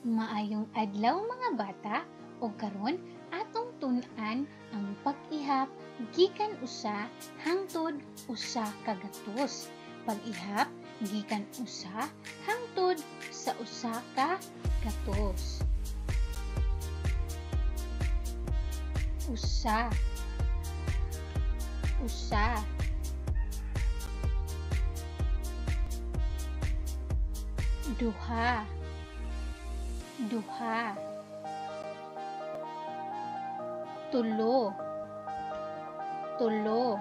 Maayong adlaw, mga bata, ug karon atong tun-an ang pag-ihap gikan 1 hangtod 100. Pag-ihap gikan 1 hangtod sa 100. 1, 1, 2, 2, 3, 3,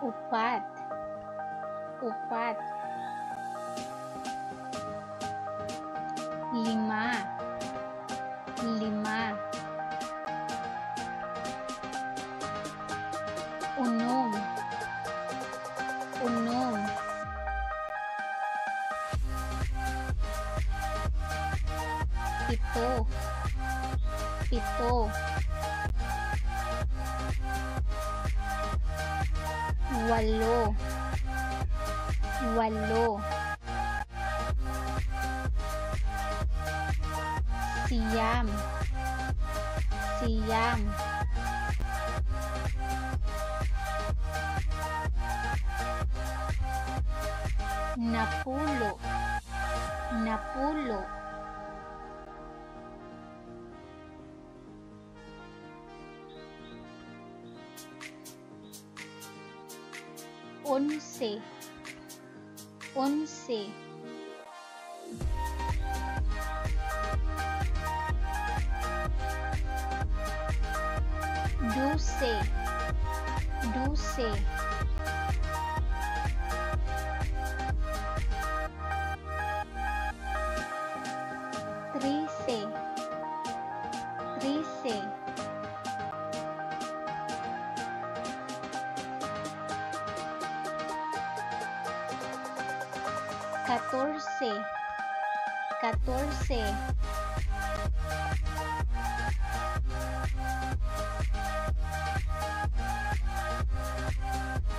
4, 4, 5, 5, 6, 6, 7, 7, 8, 8, 9, 9, 10, 10. 11, 11, 12, 12, 13, 13, 14, 14,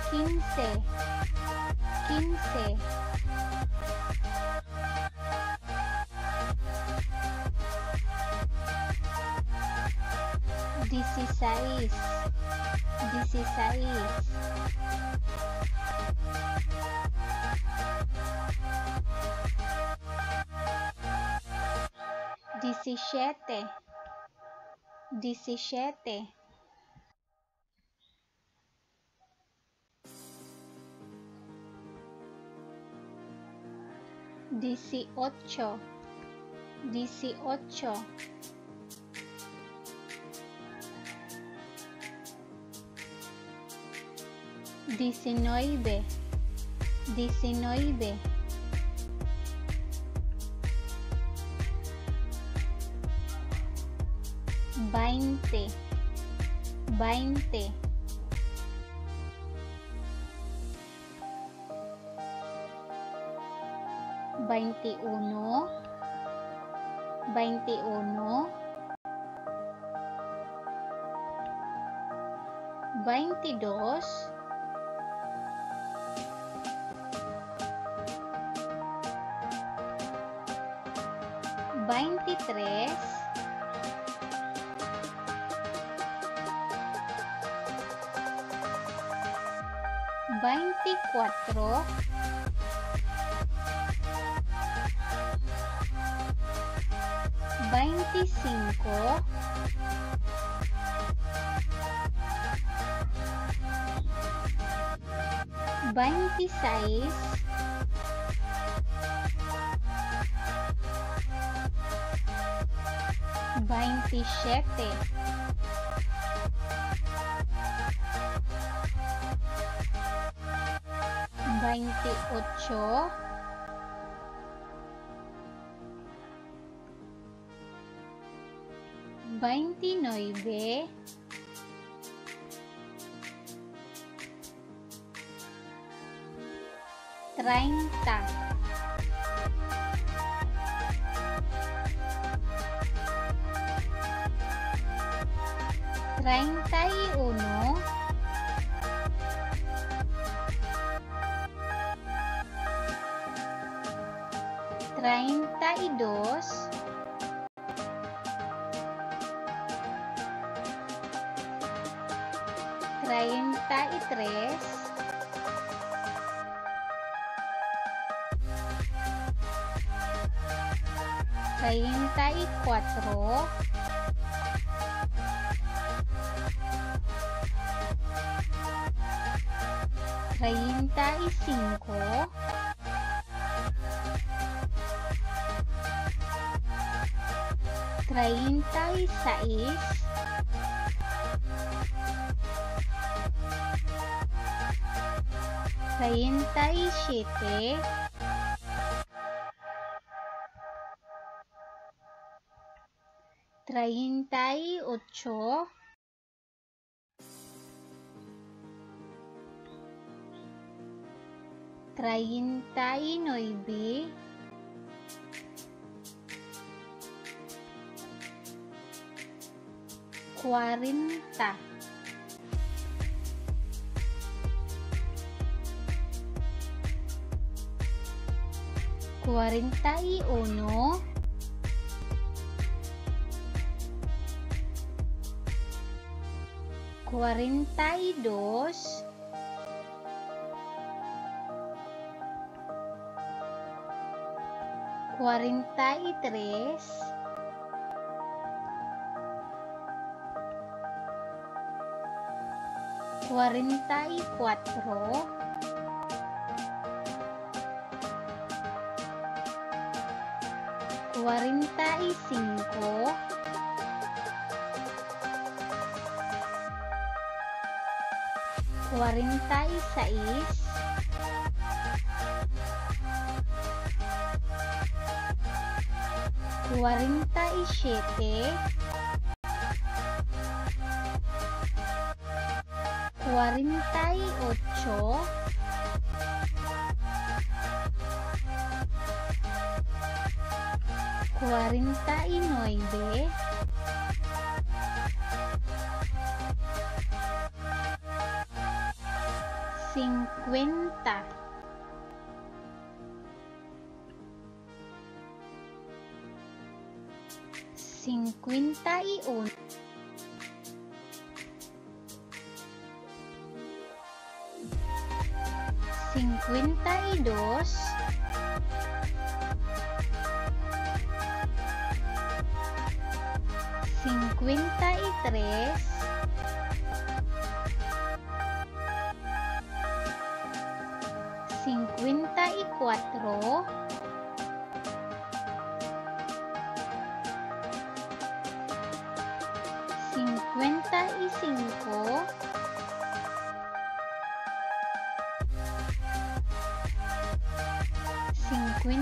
15, 15, 16, 16, 17, 17, 18, 18, 19, 19, 20, 20, 21, 21, 22, 23, 24, 25, 26, 27, 28, 29, 30. 31, 32, 33, 34, 35, 36, 37, 38, 39, 40. 41, 42, 43, 44, 45, 46, 47, 48, 49, 50. 51, 52, 53, 54, 55, 56,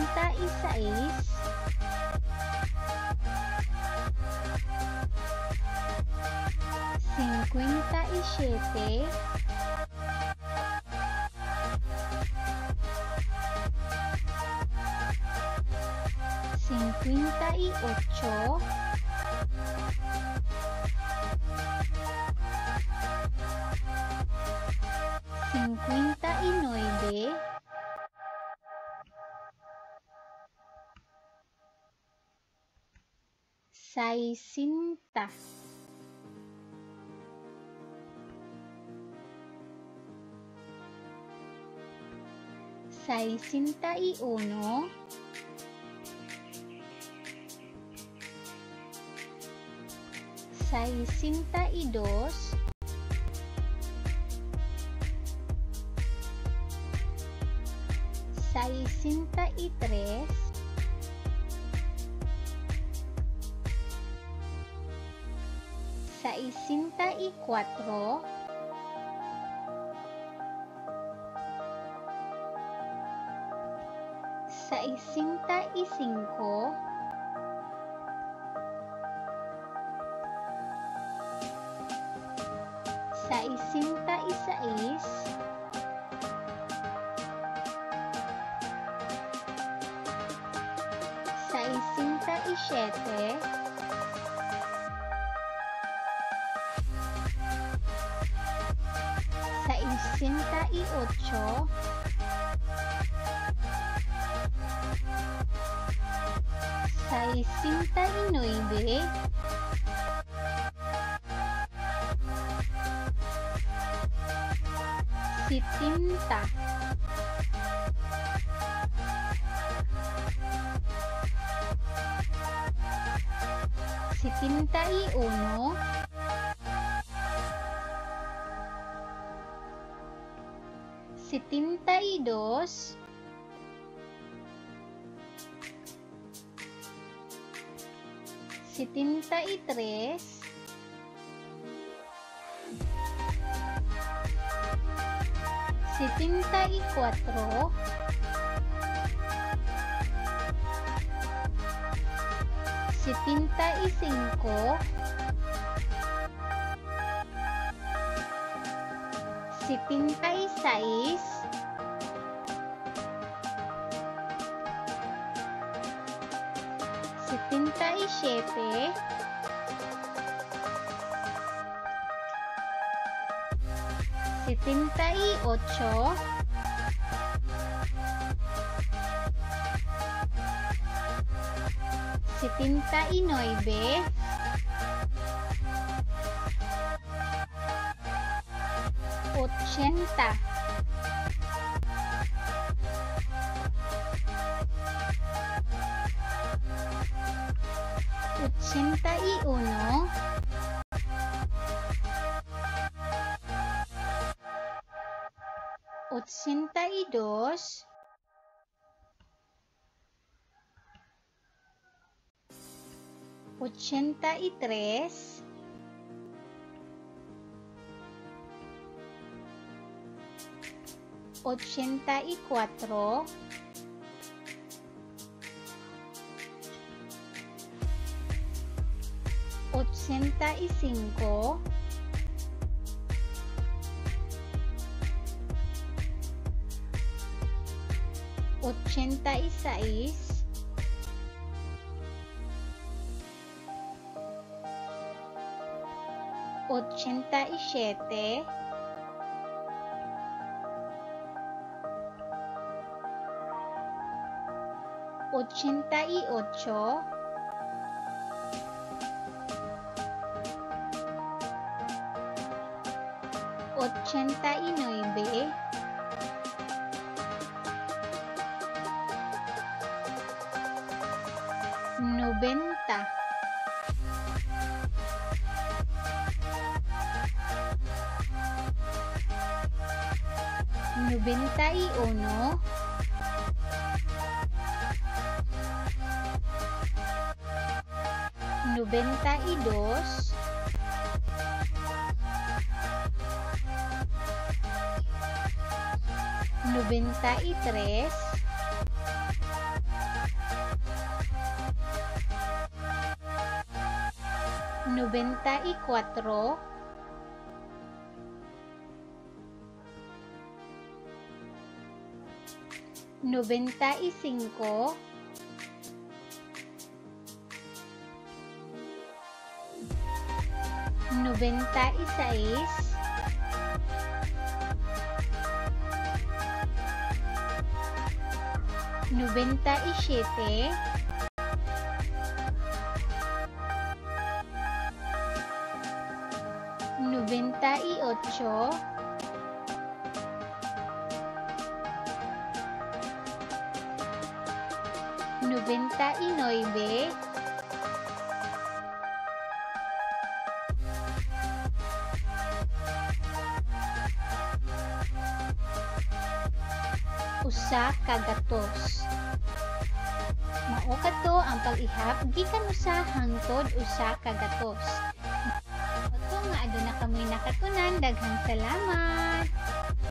57, 58, 59, 60. 61, 62, 63, 64, 65, 66, 67, 68, 69, 70, 71, 72, 73, 74, 75, 76, 77, 78, 79, 80. 81, 82, 83, 84, 85, 86, 87, 88, 89, 90. 91, 92, 93, 94, 95, 96, 97, 98, 99, 100. Mao kadto ang pag-ihap gikan usa hangtod 100. Mao nga aduna kamoy nakatunan. Daghang salamat.